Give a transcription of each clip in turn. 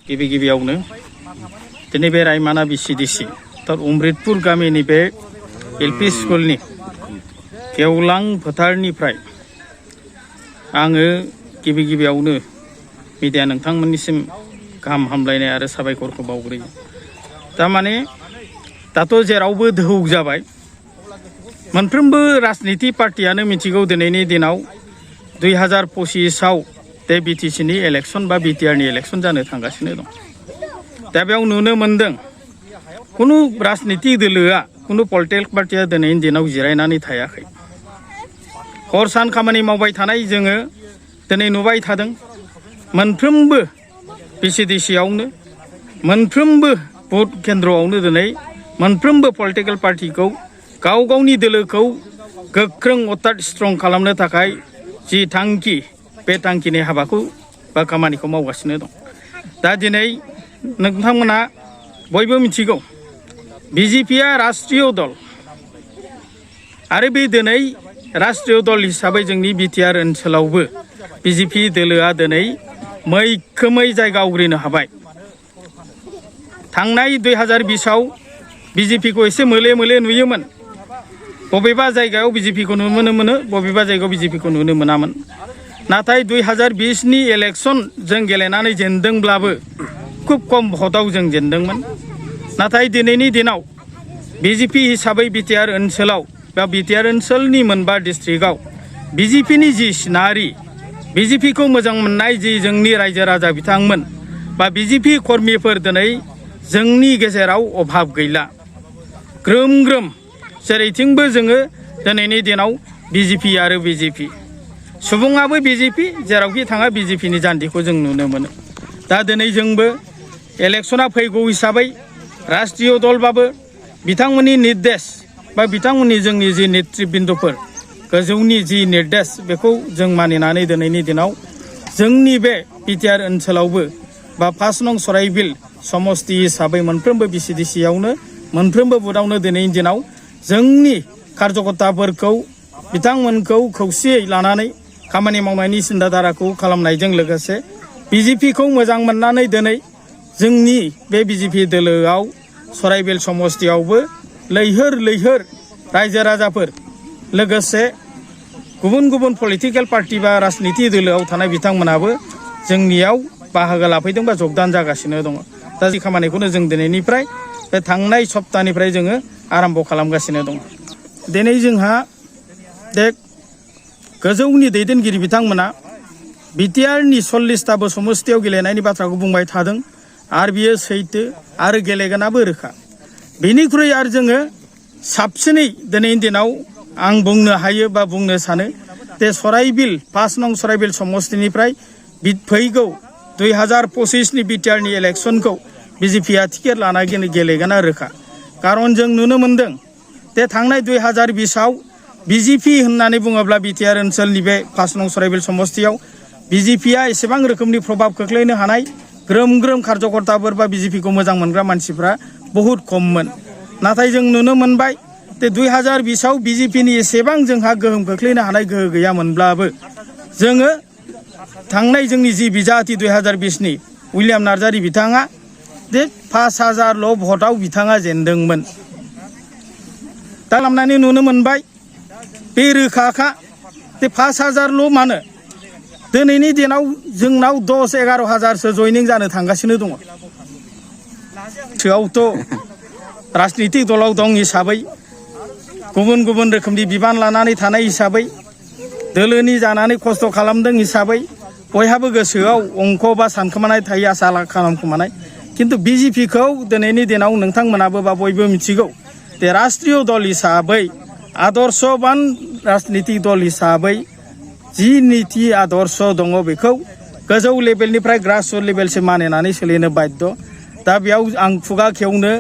गिबि गिबियावनो दिनै बे रायमाना बिसिडिसि तर अमृतपुर गामिनि बे एलपि स्कुलनि गेवलां फोथारनिफ्राय आङो गिबि गिबियावनो मिडिया नोंथांमोननिसिम गाहाम हामलायनाय आरो साबायखरखौ बावग्रोयो। थारमाने दाथ' जेरावबो दोहौ जाबाय, मोनफ्रोमबो राजनिति पार्टियानो मिथिगौ दिनैनि दिनाव 2025आव बे बिटिसिनि इलेक्शन बा बिटिआरनि इलेक्शन जानो थांगासिनो दं। दा बेयाव नुनो मोनदों कुनु राजनिति दोलोआ कुनु पलिटिकल पार्टिया दिनैनि दिनाव जिरायनानै थायाखै। हर सान खामानि मावबाय थानाय जोङो दिनै नुबाय थादों। मोनफ्रोमबो बिसिडिसिआवनो मोनफ्रोमबो भट केन्द्रआवनो दिनै मोनफ्रोमबो पलिटिकल पार्टिखौ गाव गावनि दोलोखौ गोख्रों अर्थात स्ट्रं खालामनो थाखाय जि थांखि बे थांखिनि हाबाखौ बा खामानिखौ मावगासिनो दं। दा दिनै नोंथांमोना बयबो मिथिगौ बिजेपिआ राष्ट्रीय दल आरो बे दिनै राष्ट्रीय दल हिसाबै जोंनि बिटिआर ओनसोलावबो बिजेपि दोलोआ दिनै मैखोमै जायगा आवग्रिनो हाबाय। थांनाय 2020आव बिजेपिखौ एसे मोले मोले नुयोमोन। बबेबा जायगायाव बिजेपिखौ नुनो मोनो, बबेबा जायगायाव बिजेपिखौ नुनो मोनामोन। नाथाय 2020नि इलेक्शन जों गेलेनानै जेनदोंब्लाबो खुब खम भटआव जों जेनदोंमोन। नाथाय दिनैनि दिनाव बिजेपि हिसाबै बिटिआर ओनसोलाव बा बिटिआर ओनसोलनि मोनबा डिस्ट्रिक्टआव बिजेपिनि जि सिनारि, बिजेपिखौ मोजां मोननाय जि जोंनि रायजो राजा बिथांमोन बा बिजेपि कर्मीफोर दिनै जोंनि गेजेराव अभाब गैला। ग्रोम ग्रोम जेरैथिंबो जोङो दिनैनि दिनाव बिजेपि आरो बिजेपि, सुबुङाबो बिजेपि, जेरावखि थाङा बिजेपिनि जान्थिखौ जों नुनो मोनो। दा दिनै जोंबो इलेक्शना फैगौ हिसाबै राष्ट्रीय दलबाबो बिथांमोननि निर्देश बा बिथांमोननि जोंनि जि नेतृबृन्दफोर गोजौनि जि निर्देश बेखौ जों मानिनानै दिनैनि दिनाव जोंनि बे बिटिआर ओनसोलावबो बा 5 नं सराइबिल समस्ति हिसाबै मोनफ्रोमबो बिसिडिसिआवनो मोनफ्रोमबो बुथआवनो दिनैनि दिनाव जोंनि कार्यकर्ताफोरखौ बिथांमोनखौ खौसेयै लानानै खामानि मावनायनि सिन्थाधाराखौ खालामनायजों लोगोसे बिजेपिखौ मोजां मोननानै दिनै जोंनि बे बिजेपि दोलोआव सराइबिल समस्तियावबो लैहोर लैहोर रायजो राजाफोर लोगोसे गुबुन गुबुन पलिटिकेल पार्टि बा राजनिति दोलोआव थानाय बिथांमोनाबो जोंनियाव बाहागो लाफैदों बा जगदान जागासिनो दङ। दा जि खामानिखौनो जों दिनैनिफ्राय बे थांनाय सप्तानिफ्राय जोङो आरम्भ खालामगासिनो दङ। दिनै जोंहा गोजौनि दैदेनगिरि बिथांमोना बिटिआरनि 40थाबो समस्तियाव गेलेनायनि बाथ्राखौ बुंबाय थादों आरो बियो सैथो आरो गेलेगोनाबो रोखा। बेनिख्रुइ आरो जोङो साबसिनै दिनैनि दिनाव आं बुंनो हायो बा बुंनो सानो जे सराइबिल 5 नं सराइबिल समस्तिनिफ्राय फैगौ 2025नि बिटिआरनि इलेक्शनखौ बिजेपिआ टिकेट लानानै गेलेगोना रोखा। खारन जों नुनो मोनदों जे थांनाय 2020आव बिजेपि होननानै बुङोब्ला बिटिआर ओनसोलनि बे 5 नं सराइबिल समस्तियाव बिजेपिआ एसेबां रोखोमनि प्रभाब खोख्लैनो हानाय ग्रोम ग्रोम कार्यकर्ताफोर बा बिजेपिखौ मोजां मोनग्रा मानसिफ्रा बहुद खममोन। नाथाय जों नुनो मोनबाय जे 2020आव बिजेपिनि एसेबां जोंहा गोहोम खोख्लैनो हानाय गोहो गैयामोनब्लाबो जोङो थांनाय जोंनि जि बिजाथि 2020नि उइलियाम नार्जारी बिथाङा जे 5000ल' भटआव बिथाङा जेनदोंमोन। दा खालामनानै नुनो मोनबाय बे रोखाखा जे 5000ल' मानो दिनैनि दिनाव जोंनाव 10-11 हाजारसो जयनिं जानो थांगासिनो दङ। सोआवथ' राजनितिक दलाव दं हिसाबै गुबुन गुबुन रोखोमनि बिबान लानानै थानाय हिसाबै दोलोनि जानानै खस्थ' खालामदों हिसाबै बयहाबो गोसोआव अंक बा सानखोमानाय थायो, आसा खालामखोमानाय। किन्तु बिजेपिखौ दिनैनि दिनाव नोंथांमोनाबो बा बयबो मिथिगौ जे राष्ट्रीय दल हिसाबै आदर्शबान राजनितिक दल हिसाबै जि नीति आदर्श दङ बेखौ गोजौ लेभेलनिफ्राय ग्रासरुट लेभेलसिम मानिनानै सोलिनो बाध्य। दा बेयाव आं खुगा खेवनो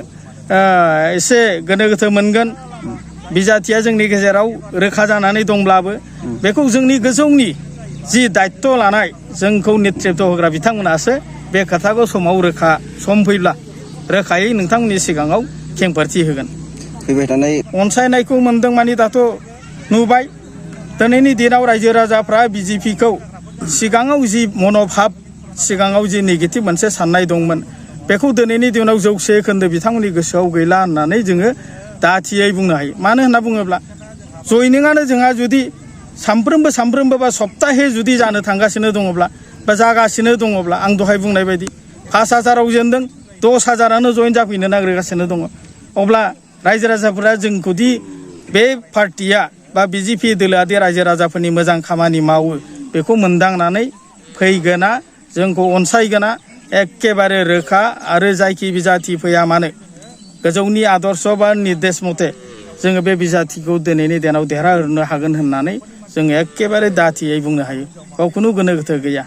एसे गोनो गोथो मोनगोन। बिजाथिया जोंनि गेजेराव रोखा जानानै दंब्लाबो बेखौ जोंनि गोजौनि जि दायित्व लानाय जोंखौ नेतृत्व होग्रा बिथांमोनासो बे खोथाखौ समाव रोखा सम फैब्ला रोखायै नोंथांमोननि सिगाङाव खेंफोरथि होगोन। फैबाय थानाय अनसायनायखौ मोनदों मानि दाथ' नुबाय दिनैनि दिनाव रायजो राजाफ्रा बिजेपिखौ सिगाङाव जि मन'भाब सिगाङाव जि नेगेटिभ मोनसे साननाय दंमोन बेखौ दिनैनि दिनाव 100% बिथांमोननि गोसोआव गैला होननानै जोङो दाथियै बुंनो हायो। मानो होनना बुङोब्ला जयनिंआनो जोंहा जुदि सानफ्रोमबो बा सप्ताहे जुदि जानो थांगासिनो दङब्ला बा जागासिनो दङब्ला आं दहाय बुंनाय बायदि 5,000आव जेनदों 10,000आनो जइन जाफैनो नागिरगासिनो दङ। अब्ला रायजो राजाफोरा जोंखौदि बे पार्टिया बा बिजेपि दोलोआदि रायजो राजाफोरनि मोजां खामानि मावो बेखौ मोनदांनानै फैगोना जोंखौ अनसायगोना एखेबारे रोखा आरो जायखि बिजाथि फैया मानो गोजौनि आदर्श बा निर्देश मथे जोङो बे बिजाथिखौ दिनैनि दिनाव देरहाहोनो हागोन होननानै जों एखेबारे दाथियै बुंनो हायो। गावखौनो गोनो गोथो गैया।